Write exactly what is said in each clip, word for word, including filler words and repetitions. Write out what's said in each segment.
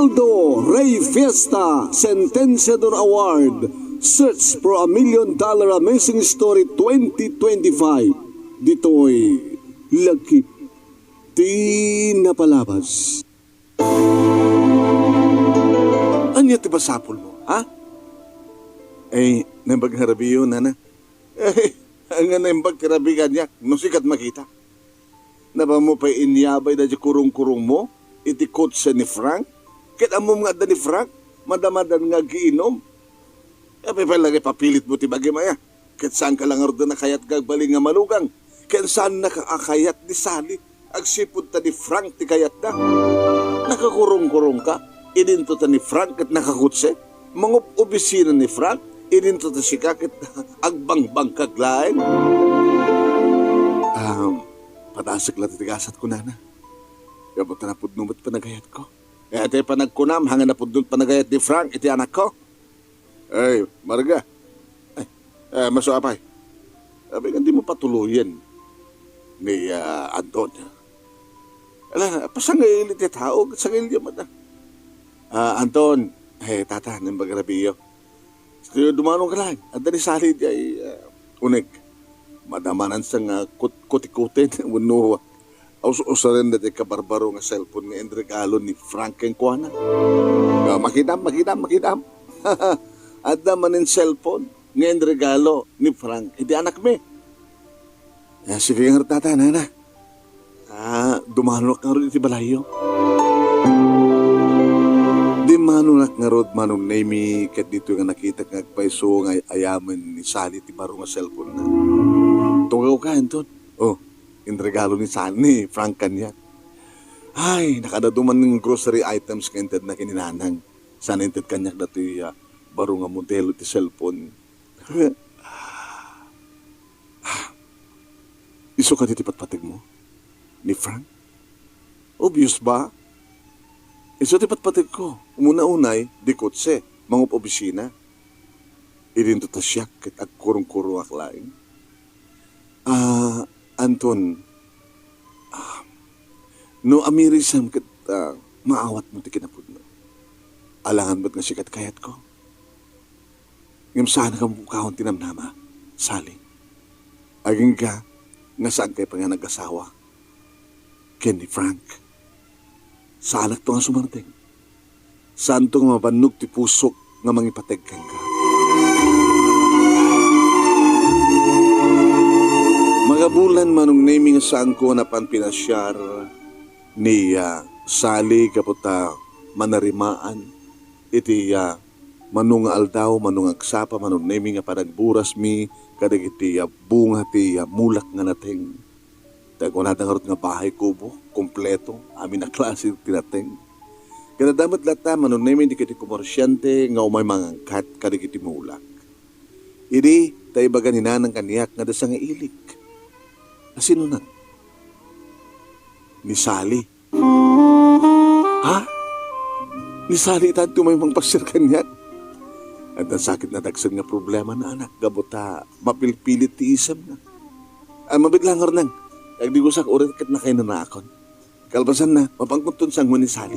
Aldo Rey Fiesta Sentenciador Award, Search for a Million Dollar Amazing Story twenty twenty-five. Ditoy lagip ti napalabas. Ania ti basapulmo, ha? Eh, naimbag nga rabiyo, nana. Eh, ania naimbag ti rabi kaniak, no sika ti makita. Napanmo pay inyabay daydi kurong-kurongmo iti kotse ni Frank? Ket ammom nga adda ni Frank, madamadan nga agiinom. Apay pay la nga ipapilitmo ti bagim aya? Ket saanka la ngarud a kayat nga agbalin nga malugang? Ket saannaka a kayat ni Sally agsipud ta ni Frank ti kayatda? Nakakurong-kurongka, idinto ta ni Frank ket nakakotse? Mangob-obisina ni Frank, idinto ta sika ket agbangbangkag laeng? Um, padasek la ti gasatko, nana. Gapu ta napudno met panagayatko. Eh, ti panagkunam, haan nga napudno ti panagayat ni Frank iti anakko. Ay, Marga. Ay, eh, masu apay. Apay nga dimo patuloyen ni, ah, Anton? Ala, pasangaili ti tao, ket sangailyo met, ah. Ah, Anton, eh, tata, naimbag nga rabiyo. Ket dumanonka laeng, adda ni Sally diay, ah, uneg. Madamanan sa nga kut-, kutikuten wenno us-usaren daytoy kabarbaro nga cellphone nga inregalo ni Frank kenkuana. Ah, makitam, makitam, makitam. Adda manen cellphone nga inregalo ni Frank iti anakmi. Ah, sige ngarud, tata, nana. Ah, dumanonak ngarud iti balayyo. Dimmanonak ngarud, Manong Nemy, ket ditoy nga nakitak nga agpayso nga ay-ayamen ni Sally ti baro nga cellphone-na. Tugawka, Anton. Oh, inregalo ni Sally, ni Frank kaniak. Ay, nakadaduman nga grocery items nga intedna ken ni Nanang. Saan inted kaniak datoy, ah, baro nga modelo ti cellphone. Isu kadi ti patpategmo ni Frank? Obvious ba? Isu ti patpategko. Umuna unay, di kotse, mangob-obisina. Idinto ta siak ket agkurong-kurongak laeng. Ah, Anton, ah, no amirisem ket, ah, maawatmo ti kinapudno. Alangan met nga sika ti kayatko. Ngem saanka mapukawan ti namnama, Sally. Agingga nga saankayo pay nga nagasawa ken ni Frank. Saanakto nga sumardeng. Saanto nga mabannog ti pusok nga mangipateg kenka. Magabulan, Manong Nemy, nga saanko a napan pinasiar ni, ah, Sally gapu ta manarimaan iti, ah, mano nga aldaw, mano nga agsapa, Manong Nemy, nga panagburasmi kadagiti, ah, bunga ti, ah, mulak nga nateng. Ta kunada ngarud nga bahay kubo, kompleto, amin a klase ti nateng. Ket adda met latta, Manong Nemy, dagiti komersiante nga umay mangangkat kadagiti mulak. Idi, ta ibaga ni Nanang kaniak nga adda sangailik. Asinonak? Ni Sally. Ha? Ni Sally ita ti umay mangpasiar kaniak? Adda sakit a dagsen nga problema na, anak, gapu ta mapilpilit ti isemna. Ay, mabiit la ngarud, Nang. Agdigosak uray ket nakainanakon. Kalpasanna, mapankonton sango ni Sally.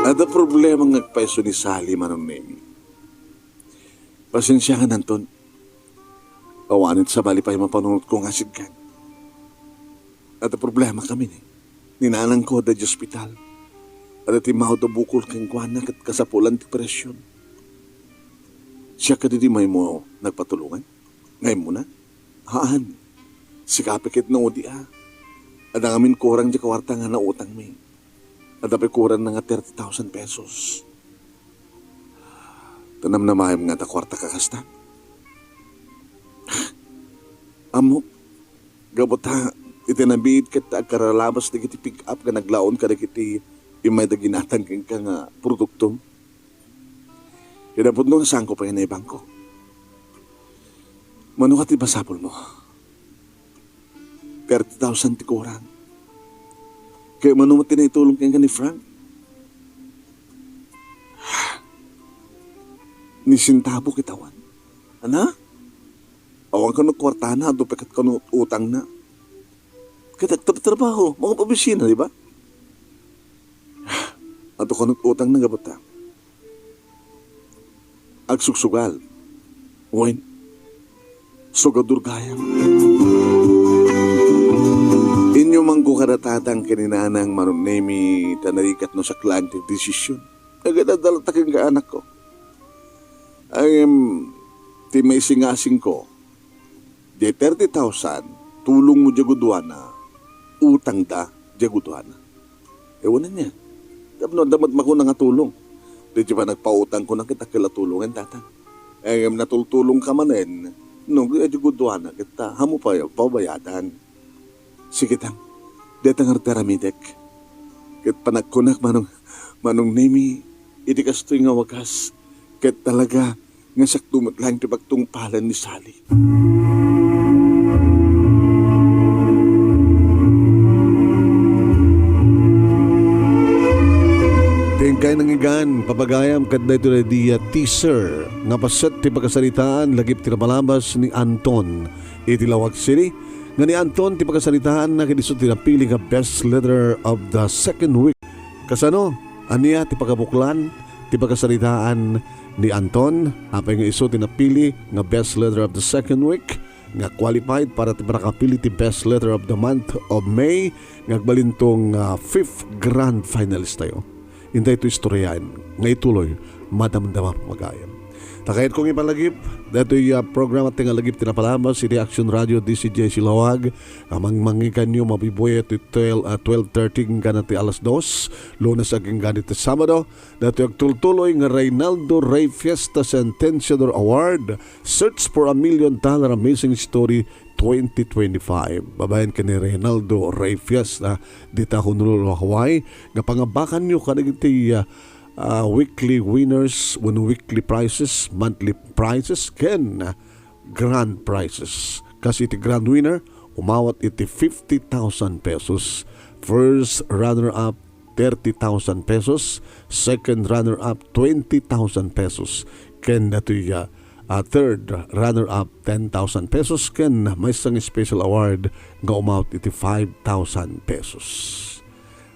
Adda problema nga agpayso ni Sally, Manong Nemy. Pasensiakan, Anton. Awanen sabali pay mapanunotko nga asidkan. Adda problema kami ni, ni nanangko adda di ospital. Adda timmawd a bukol kenkuana ket kasapulan ti operasyon. Siak kadi di maymo nagpatulongan? Nga immuna? Haan. Sika pay ket no adi a. Adda ngamin kurang di kuarta nga nautangmi. Adda pay kurangna nga thirty thousand pesos. Ta namnamaem nga adda kuarta kakasta. Ammok, gapu ta iti nabiit ket agkaralabas dagiti pick-up nga naglaon kadagiti immayda ginatang kenka nga produktom. Kinapudno nga saanko pay nga naibangko. Mano nga ti basapulmo? Thirty thousand ti kurang. Kay mano met ti naitulong kenka ni Frank? Ni sentabo ket awan. Ana? Awan kano kuartana, adu pay ket kano utangna. Ket agtratrabaho, mangop-obisina, di ba? Adu kano utangna gapu ta agsugsugal. Wen, sugadur gayam. Inyumangko kada tatang ken ni nanang Manong Nemi ta narigat no saklaen ti desisyon. Agad-adal ta ken ka anakko. Ay, em, ti maisingasingko, diay thirty thousand, tulongmo diay guduana, utangda diay guduana. Ewan ania. Tapno adda met makuna nga tulong. Di ti panagpautangko na ket dakkel a tulongen, tatang. Ay, em, natultulongka manen, no, diay guduana, ket ta, ammo pay, pabayadan. Sige, tang. Deta nga aramidek. Ket panagkunak, Manong, Manong Nemi, iti kastoy nga wagas, ket talaga nga sakto met laeng ti pagtungpalan ni Sally. Ti inkay nangigan, papagayam, ket daytoy daydi a teaser nga paset ti pakasaritaan lagip ti napalabas ni Anton iti Laoag City, nga ni Anton ti pakasaritaanna ket isu ti napili nga best letter of the second week. Kasano? Ania ti pagabuklan ti pakasaritaan ni Anton? Apay nga isu ti napili nga best letter of the second week nga qualified para ti pannakapili ti best letter of the month of May nga agbalinto nga fifth grand finalist tayo. Intay to istoryaen nga ituloy madamdama, papagayam. Ta kayatko nga ipalagip daytoy a programa ti nga lagip ti napalabas iti Action Radio D C J C Laoag. Amang mangikanyo mabibuya ti twelve, ah, twelve thirty inggana ti alas dos, Lunes agingga ti Sabado. Daytoy agtultuloy nga Reynaldo Rey Fiesta Sentenciador Award, Search for a Million Dollar Amazing Story twenty twenty-five. Babaen ken ni Reynaldo Rey Fiesta dita Honolulu, Hawaii, nga pangabakanyo kadagiti, ah, ah, weekly winners wenno weekly prizes, monthly prizes, ken, ah, grand prizes. Kas iti grand winner, umawat iti fifty thousand pesos. First runner-up, thirty thousand pesos. Second runner-up, twenty thousand pesos. Ken datoy, ah, ah, third runner-up, ten thousand pesos. Ken maysa nga special award nga umawat iti five thousand pesos.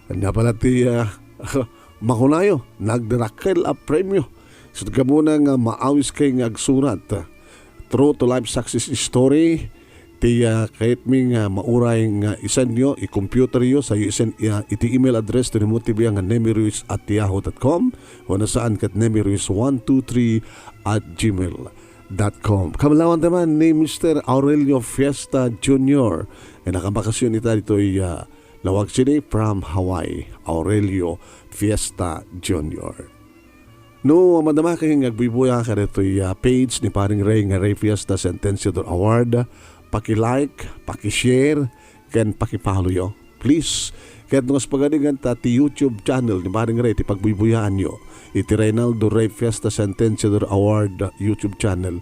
Ania pala ti, ah, makunayo, nagdadakkel a premio. Isu ti gammuna nga maawiskay nga agsurat True to Life Success Story. Ti, ah, kayatmi nga mauray nga isenyo, i-computeryo, sayo isen, ah, iti email address ti Nemo T V nga nemiruiz at yahoo dot com, wenno saan ket nemiruiz one two three at gmail dot com. Kamlawan taman ni Mister Aurelio Fiesta Junior. Nga nakabakasyon ita ditoy, ah, Laoag City from Hawaii, Aurelio Fiesta Junior. No, madama kayo nga agbuybuya kaditoy, ah, page ni Paring Ray nga Ray Fiesta Sentenciador Award, paki-like, paki-share, ken paki-follow yo. Please. Ket no kas pagarigan ta ti YouTube channel ni Paring Ray ti pagbuybuyaanyo iti Reynaldo Ray Fiesta Sentenciador Award YouTube channel,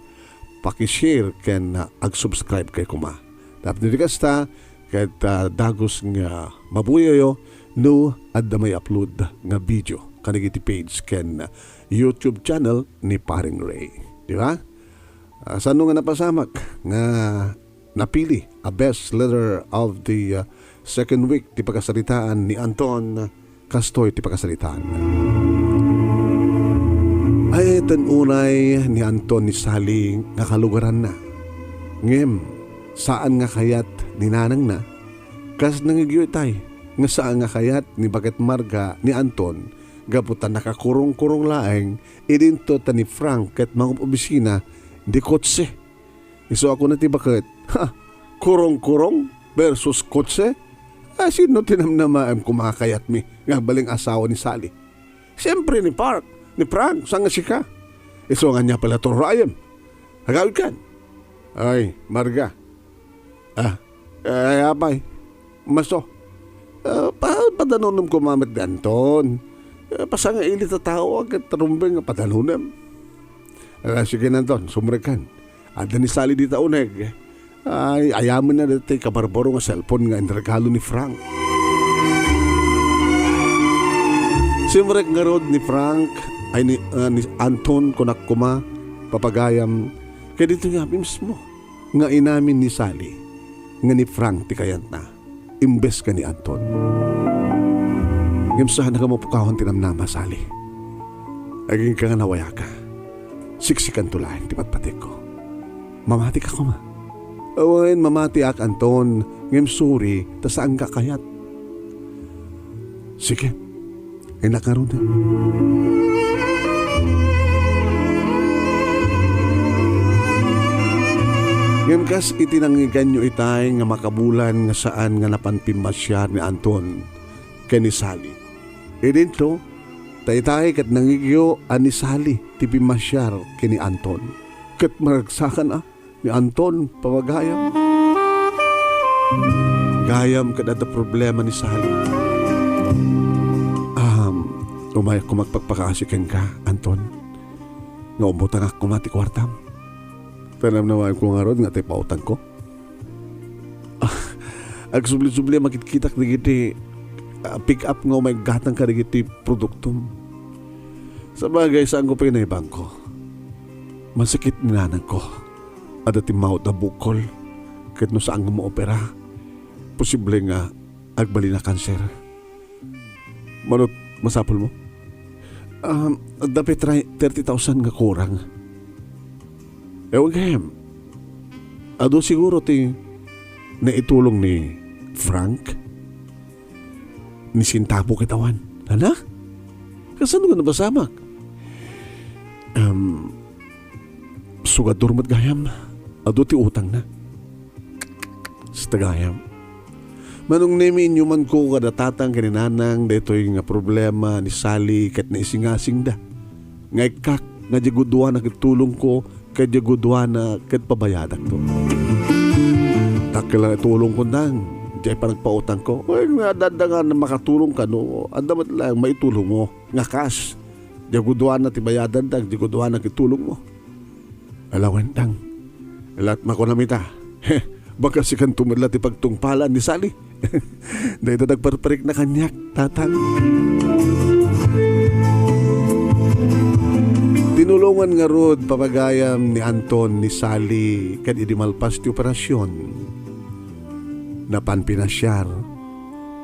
paki-share ken, ah, ag-subscribe kayo koma. Tapno di kasta, ket, ah, dagus nga mabuyayo no adda may upload nga video kadagiti page ken YouTube channel ni Paring Ray. Di ba? Ah, sano nga napasamak nga napili a best letter of the, ah, second week ti pakasaritaan ni Anton? Kastoy ti pakasaritaan. Ay, ten unay ni Anton ni Sally nga kalugaranna. Ngem, saan nga kayat ni nanangna, kas nangigyo itay, nga saan nga kayat ni Baket Marga ni Anton, gapu ta nakakurong-kurong laeng idinto ta ni Frank ket mangub-obisina di kotse. Isu a kuna ti baket, "Ha? Kurong-kurong versus kotse? Ay, sino ti namnamaem koma a kayatmi nga agbalin asawa ni Sally? Siyempre ni Park, ni Frank, saan nga sika? Isu nga ania pala ti urayem? Agawidkan." "Ay, Marga." "Ah, ay, apay. Masto. Ah, pa-, padanonem koma met ni Anton. Ah, pasangaili ta tao, ket rumbeng nga padanonem." "Ah, sige, Anton, sumrekkan. Adda ni Sally dita uneg. Ay, ayamenna daytoy kabarbaro nga cellphone nga inregalo ni Frank." Simrek ngarud ni Frank, ay ni, ah, ni Anton, kunak koma, papagayam, ket ditoy nga mismo nga inamin ni Sally nga ni Frank ti kayatna. imbes ken ni Anton. Ngem saanak a mapukawan ti namnama, Sally. Agingga nga nawayaka. Siksikanto laeng ti patpategko. Mamatika koma. Awan, mamatiak, Anton, ngem sorry ta saanka a kayat. Sige, innak ngaruden. Ngem kas iti nangngeganyo itay nga makabulan nga saan nga napan pimmasiar ni Anton ken ni Sally. Idinto, ta itay ket nangngegyo a ni Sally ti pimmasiar ken ni Anton. Ket maragsakan a ni Anton, pamagayam. Gayam ket adda problema ni Sally. Ahem, umayak koma agpakpakaasi kenka, Anton, nga umbutangak koma ti kuartam. Ta namnamaenko ngarud nga ti pautangko. Ah, agsubli-subli a makitkitak dagiti, ah, pick-up nga umay gatang kadagiti produktom. Sabagay, saanko pay naibangko. Masakit ni nanangko. Adda timmawat a bukol. Ket no saan nga maopera, posible nga agbalin a kanser. Manut masapulmo? Um, adda pay tri-, thirty thousand nga kurang. Ewan gayam. Adu siguro ti naitulong ni Frank? Ni sentabo ket awan. Ania? Kasano nga napasamak? Um, sugadur met gayam. Adu ti utangna. Kasta gayam. Manong Nemi, inyumanko kada tatang ken ni nanang daytoy nga problema ni Sally ket naisingasingda. Nga ikkak nga diay guduana ket tulongko ket diay guduana ket pabayadakto. Dakkel nga itulongko, nang, diay panagpautangko. Wen, nga adda nga makatulongka no adda met laeng maitulongmo nga kas. Diay guduana ti bayadanda, diay guduana ket tulongmo. Alawen, dang. Lat makunam ita. He, baka sikanto met la ti pagtungpalan ni Sally. Dayta nagparparikna kaniak, tatang. Tinulongan ngarud, pamagayam, ni Anton ni Sally ket idi malpas ti operasion, napan pinasiar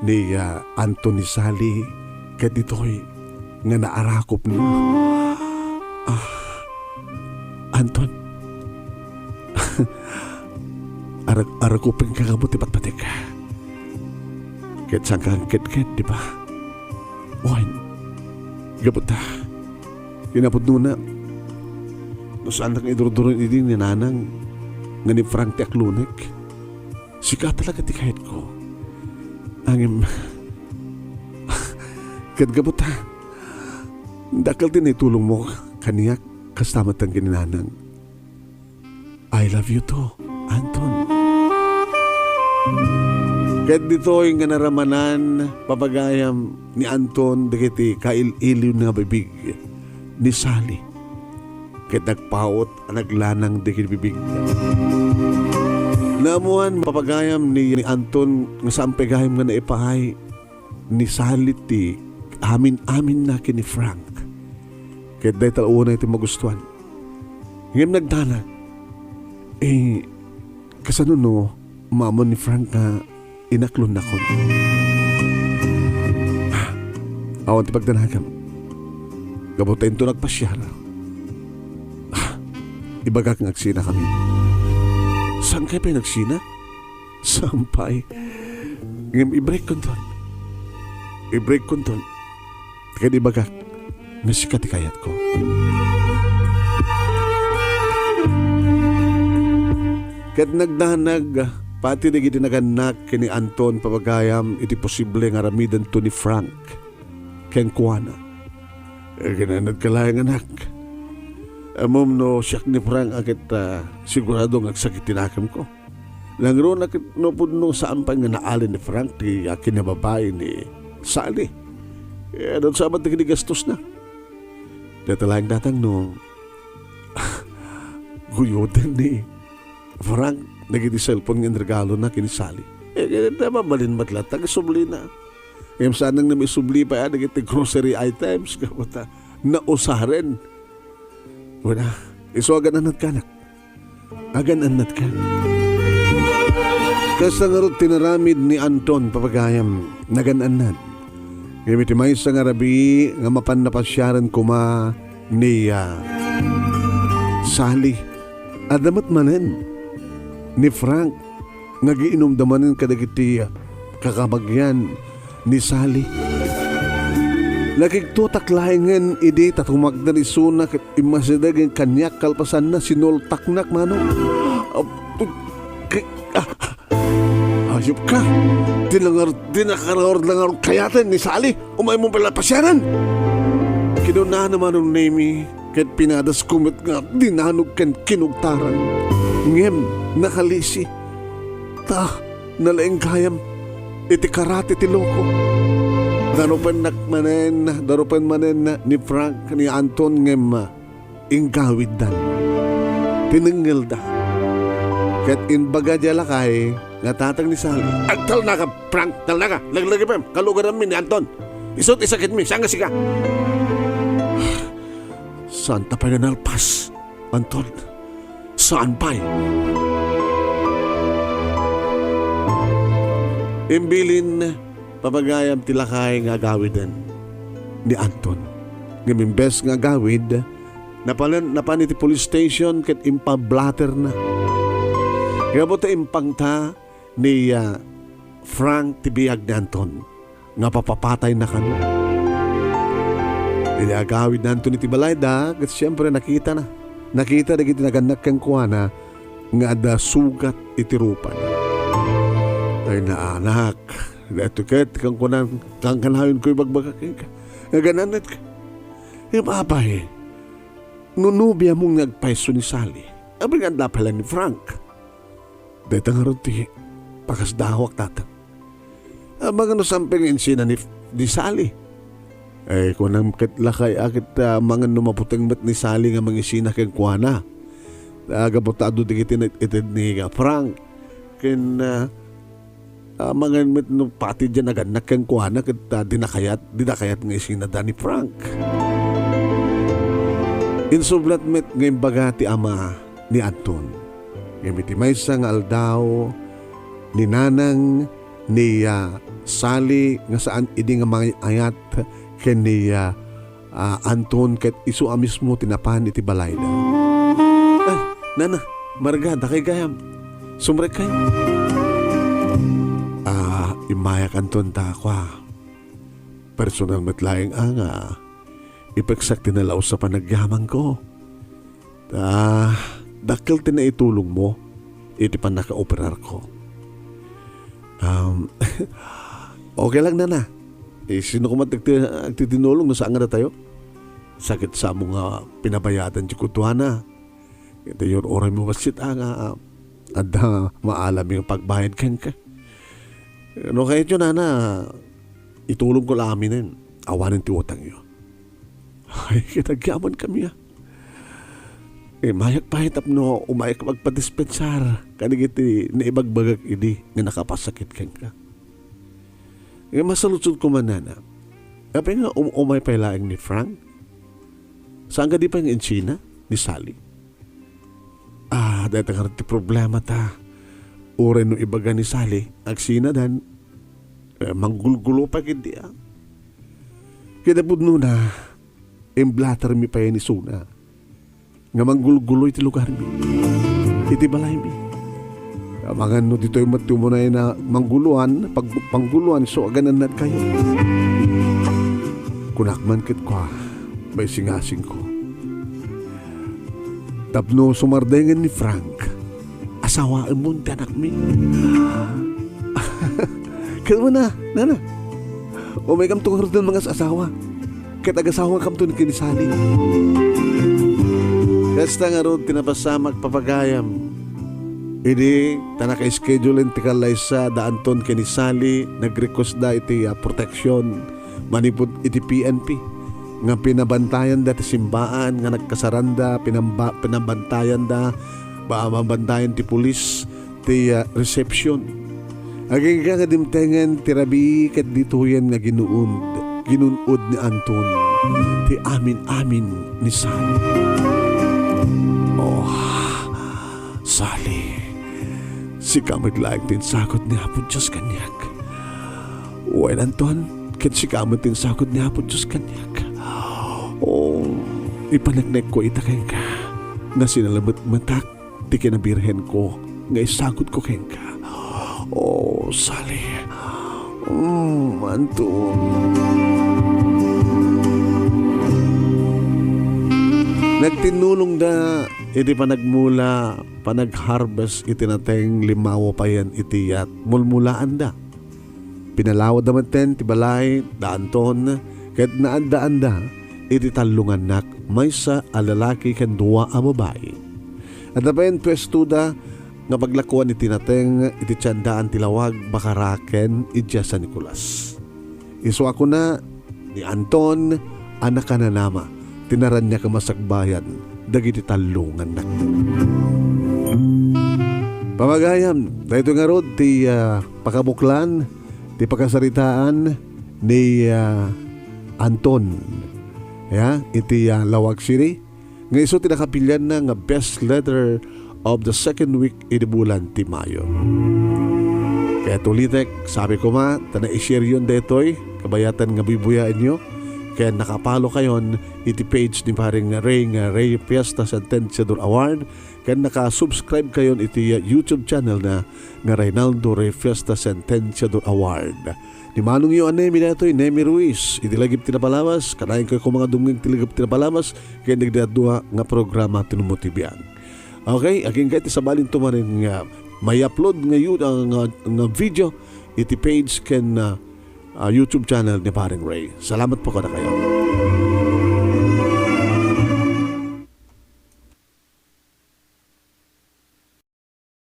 ni, ah, Anton ni Sally ket ditoy nga naarakopna. Ah, Anton. Arak-, arakupenka nga ammo ti patpategka. Ket saanka agketket, di ba? Wen, gapu ta, kinapudnona, no saannak nga idurduron idi ni nanang nga ni Frank ti aklonek, sika talaga ti kayatko. Ngem, ket gapu ta, dakkel ti naitulongmo kaniak, kasta met ken ni nanang. I love you too, Anton. Ket ditoy nga naramanan, pamagayam, ni Anton dagiti kail-iliwna nga bibig ni Sally. Ket nagpaut a naglanang dagiti bibigda. Naammoan, pamagayam, ni, ni Anton nga saan pay gayam nga naipaay ni Sally ti amin-aminna ken ni Frank. Ket dayta unay ti magustuan. Ngem nagdanag. Eh, kasano no maammo ni Frank nga inaklonnakon? Ah, awan ti pagdanagam. Gapu ta inton agpasiar, ah, ibagak nga agsinakami. Saankay pay nagsina? Saan pay. Ngem i-break konton. I-break konton. Ket ibagak nga sika ti kayatko. Ket nagdanag pati dagiti nagannak ken ni Anton, pamagayam, iti posible nga aramidenton ni Frank kenkuana. Aginanadka laeng, anak. Ammom no siak ni Frank a ket, ah, sigurado nga agsakit ti nakemko. Nangruna ket no pudno saan pay nga naali ni Frank ti, ah, kinababai ni Sally. Eh, adu sa met ti gastosna. Dayta laeng datang no guyoden ni Frank dagiti cellphone nga inregalona ken ni Sally. Eh, ket mabalin met latta nga isublina. Ngem saan nga maisubli pay a dagiti grocery items, gapu ta nausaren. Wen a, isu agan-annadka, anak. Agan-annadka. Kasta ngarud ti inaramid ni Anton, papagayam, nagan-annad. Ngem iti maysa nga rabii nga mapan napasiaren koma ni, ah, Sally. Adda met manen ni Frank nga agiinumda manen kadagiti, ah, kakabagian ni Sally. Nakigtutak laengen idi ta tumagdan isuna ket immasideg kaniak kalpasanna, sinultaknak manok. Ah, k-, ah, Hayop ka! Di na ngar-, di na ka ngar-, na ngarud kayaten ni Sally. Umaymo pala pasiaran! Kinunana manong Nemi, ket pinadasko met nga dinanog ken kinugtaran. Ngem nakalisi. Ta, nalaing gayam iti karate ti loko. Darupennak manen, darupen manen ni Frank ni Anton ngem inggawiddan. Tinengngelda. Ket imbaga diay lakay nga tatang ni Sally, "Agtalnaka, Frank, talnaka. Laglagipem, kalugaranmi ni Anton. Isu ti sakitmi, saan nga sika?" Saanta pay nga nalpas, Anton. Saan pay? Imbilin, papagayam ti lakay nga agawiden ni Anton. Ngem imbes nga agawid, napalan-, napan iti police station ket impablaterna. Ngem ta impangta ni, ah, Frank ti biag ni Anton nga papapatayna kano. Idi agawid ni Anton iti balayda, ket siempre nakitana. Nakita dagiti nagannak kenkuana nga adda sugat iti rupana. Ay, naanak, daytoy ket kankunan, kankanayon ko ibagbaga kenka. Nagan-annad ka. Ngem apay, no nobiamon nga agpayso ni Sally, apay nga adda pay laeng ni Frank? Dayta ngarud ti pakasdaawak, tatang. Amangan no saan pay nga insina ni, ni Sally. Ay, kunam ket lakay a ket, ah, amangan no mabuteng met ni Sally nga mangisina kenkuana. Ah, gapu ta adu dagiti naited ni, ah, Frank. Ken, ah, amangan met no pati diay nagannak kenkuana ket, ah, dina kayat, dida kayat nga isinada ni Frank. Insublat met nga imbaga ti ama ni Anton. Ngem iti maysa nga aldaw, ni nanang ni, ah, Sally nga saan idi nga mangay-ayat ken ni, ah, ah, Anton ket isu a mismo ti napan iti balayda. "Ay, nana, marga, dakay gayam. Sumrekkay." "Ah, immayak, Anton, ta kua. Personal met laeng a nga ipeksak ti nalaus a panagyamanko. Ta, dakkel ti naitulongmo iti pannakaoperarko." Um, okay lang, nana. Eh, sino koma ti agti-, agtitinulong no saan nga datayo? Sakit sa amo nga pinabayatan ti kuduana. Iti ur-uraymo bassit a nga adda maalam nga pagbayad kenka. No kayatyo, nana, itulongko la aminen. Awanen ti utangyo. Ay, ket agyamankami a. Eh, mayak pay tapno umayak agpadispensar kadagiti naibagbagak idi nga nakapasakit kenka. Nga masaludsodko man, nana, apay nga um-, umay pay laeng ni Frank? Saan nga di pay nga insina ni Sally? Ah, dayta ngarud ti problema ta. Uray no ibaga ni Sally, agsinadan, eh, manggulgulo pay ketdi a. Ket a pudnona, imblatermi pay ni Suna nga manggulgulo iti lugarmi, iti balaymi. Amangan no ditoy met ti umunay a mangguloan, pag-, pangguloan, isu a agan-annadkayo. Kunak man ket kua, maisingasingko. Tapno sumardengen ni Frank, asawaenmon ti anakmi. Kalma na, nana. Umaykamto ngaruden mangas-asawa. Ket agasawakamto ni ken ni Sally. Kasta ngarud ti napasamak, papagayam. Idi ta naka-schedulen ti kallaysa da Anton ken ni Sally, nag-request da iti, ah, protection manipud iti P N P nga pinabantayanda ti simbaan nga nagkasaranda, pinamba-, pinabantayanda, ba-, mabantayan ti pulis ti, ah, reception. Agingga nga dimtengen ti rabii ket ditoyen nga ginuud, ginun-od ni Anton ti amin-amin ni Sally. Oh, Sally. Sika met laeng ti insagut ni Apo Dios kaniak. Wen, Anton, ket sika met ti insagut ni Apo Dios kaniak. O, ipaneknekko ita kenka, nga sinalametmetak ti kinabirhenko nga isagutko kenka. O, Sally. Mm, Anton. Nagtinnulongda iti panagmula, panag-harvest iti nateng, limmawa payen iti yat, mulmulaanda. Pinalawadda metten ti balay da Anton ket naaddaanda iti tallo nga annak, maysa a lalaki ken dua a babai. Adda payen puestoda nga paglakuan iti nateng iti tiandaan ti lawag, Bacara ken idiay San Nicolas. Isu a kuna ni Anton a nakananama ti naraniag a masakbayan dagiti tallo nga annakna. Pamagayam, daytoy ngarud ti, ah, pakabuklan ti pakasaritaan ni, ah, Anton, ya, iti, ah, Laoag City, nga isu ti nakapilianna nga best letter of the second week idi bulan ti Mayo. Kaya ulitek, sabi koma, ta nai-share yon daytoy, kabayatan nga buy-buyaenyo, ken naka-follow kayon iti page ni Paring Ray nga Ray Fiesta Sentenciador Award, ken naka-subscribe kayon iti YouTube channel na nga Reynaldo Ray Fiesta Sentenciador Award. Ni manongyo a Nemi daytoy, Nemi Ruiz, iti lagip ti napalabas, kanayon kayo koma nga dumngeg ti lagip ti napalabas, ken dagiti dua nga programa ti Numuti Biag. Okay, agingga iti sabalin tumanen nga may-upload nga yu-, ah, nga, nga video iti page ken, ah, ah, YouTube channel ni Paring Ray. Salamat po kadakayo.